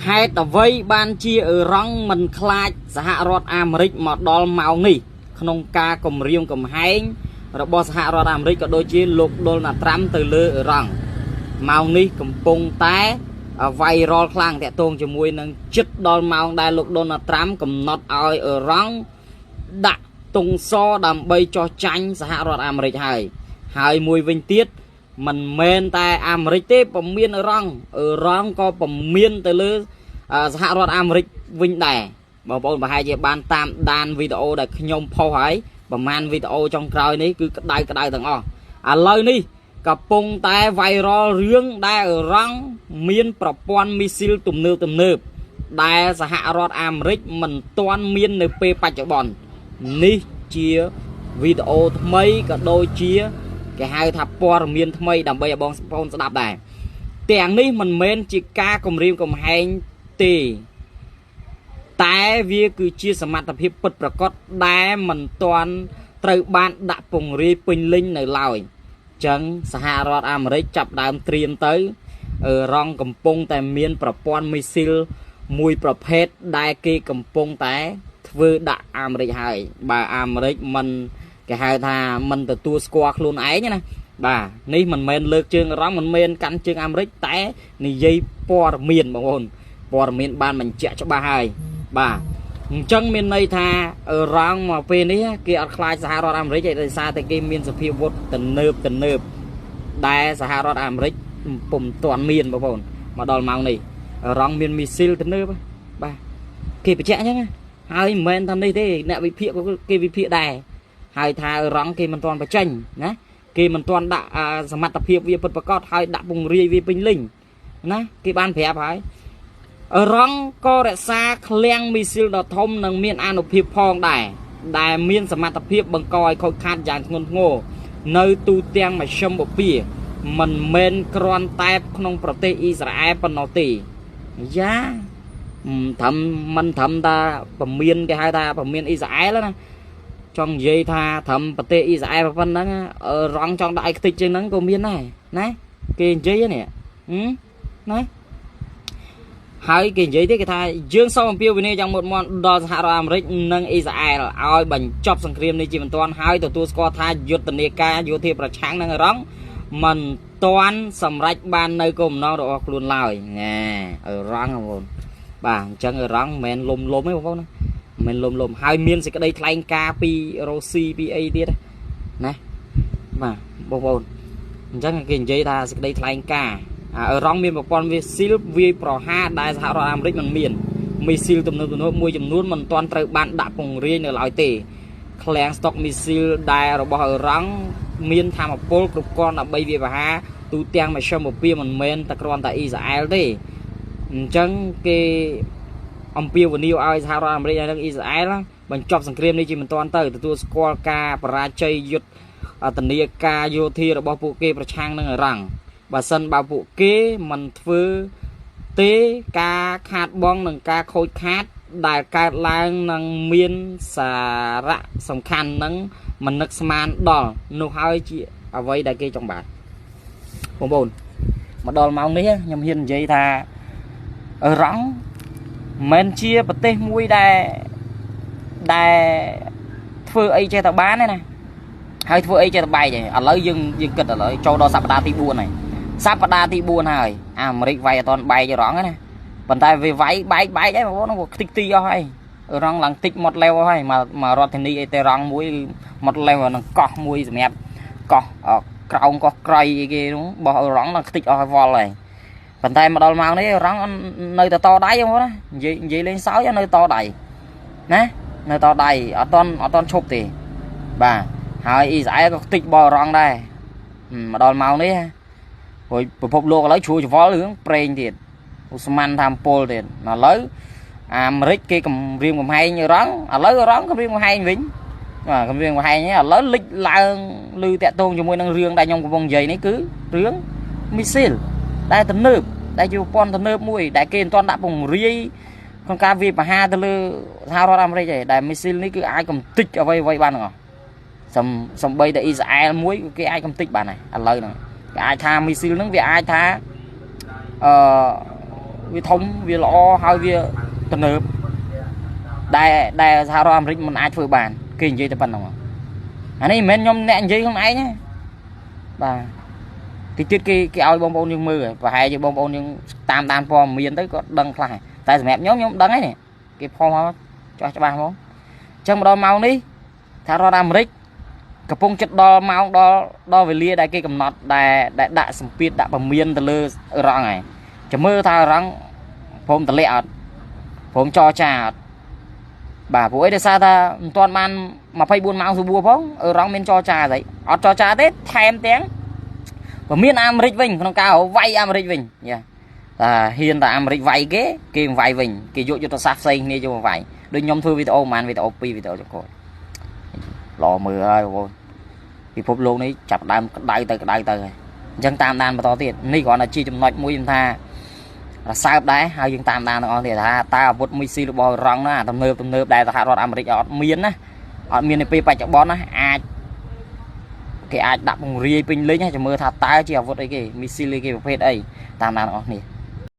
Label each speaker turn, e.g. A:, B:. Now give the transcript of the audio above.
A: ហេតុអ្វីបានជាអឺរ៉ង់មិនខ្លាចសហរដ្ឋអាមេរិកមកដល់ម៉ោងនេះក្នុងការគំរាមកំហែងរបស់សហរដ្ឋអាមេរិកក៏ដូចជាលោកដូណាល់ត្រាំទៅលើអឺរ៉ង់ម៉ោងនេះកំពុងតែវ៉ៃរ៉លខ្លាំងតាក់ទងជាមួយនឹងចិត្តដល់ម៉ោងដែលលោកដូណាល់ត្រាំកំណត់ឲ្យអឺរ៉ង់ដាក់ទង់សដើម្បីចោះចាញ់សហរដ្ឋអាមេរិកហើយហើយមួយវិញទៀតមិនមែនតែអាមេរិកទេពមៀនអឺរ៉ង់អឺរ៉ង់ក៏ពមៀនទៅលើសហរដ្ឋអាមេរិកវិញដែរបងប្អូនប្រហែលជាបានតាមដានវីដេអូដែលខ្ញុំផុសហើយប្រហែលវីដេអូចុងក្រោយនេះគឺក្តៅក្តៅទាំងអស់ឥឡូវនេះកំពុងតែវ៉ៃរ៉លរឿងដែលអឺរ៉ង់មានប្រព័ន្ធមីស៊ីលទំនើបទំនើបដែលសហរដ្ឋអាមេរិកមិនទាន់មាននៅពេលបច្ចុប្បន្ននេះជាវីដេអូថ្មីក៏ដូចជាគេហៅថាព័ត៌មានថ្មីដើម្បីឲ្យបងប្អូនស្ដាប់ដែរទាំងនេះមិនមែនជាការគំរាមកំហែងទេតែវាគឺជាសមត្ថភាពពិតប្រាកដដែលមិនទាន់ត្រូវបានដាក់ពង្រាយពេញលេញនៅឡើយចឹងសហរដ្ឋអាមេរិកចាប់ដើមត្រៀមទៅអឺរ៉ង់កំពុងតែមានប្រព័ន្ធមីស៊ីលមួយប្រភេទដែលគេកំពុងតែធ្វើដាក់អាមេរិកហើយបើអាមេរិកមិនគេហៅថាមិនទទួលស្គាល់ខ្លួនឯងណាបាទនេះមិនមែនលើកជើងអឺរ៉ង់មិនមែនកាន់ជើងអាមេរិកតែនិយាយព័ត៌មានបងប្អូនព័ត៌មានបានបញ្ជាក់ច្បាស់ហើយបាទអញ្ចឹងមានន័យថាអឺរ៉ង់មកពេលនេះគេអត់ខ្លាចសហរដ្ឋអាមេរិកទេដោយសារតែគេមានសភាវុធទំនើបទំនើបដែលសហរដ្ឋអាមេរិកពុំទាន់មានបងប្អូនមកដល់ម៉ោងនេះអឺរ៉ង់មានមីស៊ីលទំនើបបាទគេបញ្ជាក់អញ្ចឹងហើយមិនមែនថានេះទេអ្នកវិភាគក៏គេវិភាគដែរហើយថាអឺរ៉ង់គេមិនទាន់បញ្ចេញណាគេមិនទាន់ដាក់សមត្ថភាពវាពិតប្រាកដហើយដាក់ពង្រាយវាពេញលេញណាគេបានប្រាប់ហើយអឺរ៉ង់ក៏រក្សាឃ្លាំងមីស៊ីលដ៏ធំនិងមានអានុភាពផងដែរដែលមានសមត្ថភាពបង្កឲ្យខូចខាតយ៉ាងធ្ងន់ធ្ងរនៅទូទាំងមជ្ឈិមបូព៌ាមិនមែនគ្រាន់តែក្នុងប្រទេសអ៊ីស្រាអែលប៉ុណ្ណោះទេយ៉ាត្រឹមមិនត្រឹមតាពមៀនគេហៅថាពមៀនអ៊ីស្រាអែលណាចង់និយាយថាត្រឹមប្រទេសអ៊ីស្រាអែលប៉ុណ្ណឹងអឺរ៉ង់ចង់ដាក់ឲ្យខ្ទេចជាងហ្នឹងក៏មានដែរណាគេនិយាយនេះណាហើយគេនិយាយទេគេថាយើងសូមអំពាវនាវយ៉ាងមុតមមដល់សហរដ្ឋអាមេរិកនិងអ៊ីស្រាអែលឲ្យបញ្ចប់សង្គ្រាមនេះជាបន្ទាន់ហើយទទួលស្គាល់ថាយុទ្ធនាការយោធាប្រឆាំងនឹងអឺរ៉ង់មិនទាន់សម្រេចបាននៅគោលបំណងរបស់ខ្លួនឡើយណែអឺរ៉ង់បងប្អូនបាទអញ្ចឹងអឺរ៉ង់មិនមែនលុំលុំទេបងប្អូនណាមិនលុំលុំហើយមានសេចក្តីថ្លែងការណ៍ពីរុស្ស៊ីពីអីទៀតណាបាទបងប្អូនអញ្ចឹងគេនិយាយថាសេចក្តីថ្លែងការណ៍អឺរ៉ង់មានប្រព័ន្ធមីស៊ីលវាយប្រហារដែលសហរដ្ឋអាមេរិកមិនមានមីស៊ីលទំនើបទំនើបមួយចំនួនមិនទាន់ត្រូវបានដាក់ពង្រាយនៅឡើយទេឃ្លាំងស្តុកមីស៊ីលដែលរបស់អឺរ៉ង់មានធម្មពលគ្រប់គ្រាន់ដើម្បីវាយប្រហារទូទាំងមជ្ឈិមបូព៌ាមិនមែនតែគ្រាន់តែអ៊ីស្រាអែលទេអញ្ចឹងគេអំពាវនាវឲ្យសហរដ្ឋអាមេរិកនិងអ៊ីស្រាអែលបញ្ចប់សង្គ្រាមនេះជាបន្ទាន់ទៅទទួលស្គាល់ការបរាជ័យយុទ្ធនាការយោធារបស់ពួកគេប្រឆាំងនឹងអឺរ៉ង់បើសិនបើពួកគេមិនធ្វើទេការខាតបង់និងការខូចខាតដែលកើតឡើងនឹងមានសារៈសំខាន់នឹងមិននឹកស្មានដល់នោះហើយជាអ្វីដែលគេចង់បានបងប្អូនមកដល់ម៉ោងនេះខ្ញុំហ៊ាននិយាយថាអឺរ៉ង់មិនជាប្រទេសមួយដែលធ្វើអីចេះតែបានទេណាហើយធ្វើអីចេះតែបែកទេឥឡូវយើងគិតឥឡូវចូលដល់សប្តាហ៍ទី4ហើយសប្តាហ៍ទី4ហើយអាមេរិកវាយអត់ទាន់បែកអឺរ៉ង់ណាប៉ុន្តែវាវាយបែកហើយបងប្អូនខ្ទេចទីអស់ហើយអឺរ៉ង់ឡើងតិចមាត់លេវអស់ហើយមករដ្ឋធានីអីតែរ៉ង់មួយមាត់លេវនឹងកោះមួយសម្រាប់កោះក្រោមកោះក្រៃអីគេនោះបោះអឺរ៉ង់ឡើងខ្ទេចអស់ហើយវល់ហើយប៉ុន្តែមកដល់ម៉ោងនេះអឺរ៉ង់នៅតែតដៃបងប្អូនណានិយាយលេងសើចនៅតដៃណានៅតដៃអត់ទាន់ឈប់ទេបាទហើយអ៊ីស្រាអែលក៏ខ្ទេចបោះអឺរ៉ង់ដែរមកដល់ម៉ោងនេះព្រោះពិភពលោកឥឡូវជ្រួលច្រវល់រឿងប្រេងទៀតឧស្ម័នធម្មពលទៀតឥឡូវអាមេរិកគេគំរាមកំហែងអឺរ៉ង់ឥឡូវអឺរ៉ង់គំរាមកំហែងវិញបាទគំរាមកំហែងឥឡូវលិចឡើងឮតាក់ទងជាមួយនឹងរឿងដែលខ្ញុំកំពុងនិយាយនេះគឺរឿងមីស៊ីលដែលទំនើបដែលជាប្រព័ន្ធទំនើបមួយដែលគេមិនទាន់ដាក់ពង្រាយក្នុងការវាយប្រហារទៅលើសហរដ្ឋអាមេរិកទេដែលមីស៊ីលនេះគឺអាចកំទេចអ្វីៗបានទាំងអស់សំបីតែអ៊ីស្រាអែលមួយគេអាចកំទេចបានហើយឥឡូវហ្នឹងគេអាចថាមីស៊ីលហ្នឹងវាអាចថាអឺ វាធំវាល្អហើយវាទំនើបដែលដែលសហរដ្ឋអាមេរិកមិនអាចធ្វើបានគេនិយាយតែប៉ុណ្្នឹងអានេះមិនមែនខ្ញុំអ្នកនិយាយខ្លួនឯងទេបាទតិចទៀតគេគេឲ្យបងប្អូនយើងមើលប្រហែលជាបងប្អូនយើងតាមដានព័ត៌មានទៅក៏ដឹងខ្លះតែសម្រាប់ខ្ញុំខ្ញុំដឹងហើយនេះគេផុសមកច្បាស់ច្បាស់ហ្មងអញ្ចឹងមកដល់ម៉ោងនេះថារដ្ឋអាមេរិកកំពុងចិត្តដល់ម៉ោងដល់ដល់វេលាដែលគេកំណត់ដែលដែលដាក់សម្ពាធដាក់ពមៀនទៅលើអ៊ីរ៉ង់ហើយចាំមើលថាអ៊ីរ៉ង់ព្រមតម្លាក់អត់ព្រមចរចាអត់បាទព្រោះអីដោយសារថាមិនទាន់បាន24ម៉ោងស្រួលផងអ៊ីរ៉ង់មានចរចាស្អីអត់ចរចាទេថែមទាំងពមៀនអាមេរិកវិញក្នុងការវាយអាមេរិកវិញយ៉ាតាហ៊ានតែអាមេរិកវាយគេគេមិនវាយវិញគេយកយុទ្ធសាស្ត្រផ្សេងគ្នាយកមកវាយដូចខ្ញុំធ្វើវីដេអូប្រហែលវីដេអូ2វីដេអូចុងក្រោយល្អមើលហើយបងប្អូនពិភពលោកនេះចាប់ដើមក្តៅទៅក្តៅទៅហើយអញ្ចឹងតាមដានបន្តទៀតនេះគ្រាន់តែជាចំណុចមួយខ្ញុំថារសើបដែរហើយយើងតាមដានទាំងអស់គ្នាថាតើអាវុធមីស៊ីលរបស់អ៊ីរ៉ង់ណាទំនើបទំនើបដែលសហរដ្ឋអាមេរិកអត់មានណាអត់មាននៅពេលបច្ចុប្បន្នណាអាចគេអាចដាក់ពង្រាយពេញលេញចាំមើលថាតើជាអាវុធអីគេមីស៊ីលអីគេប្រភេទអីតាមដានទាំងអស់គ្នា។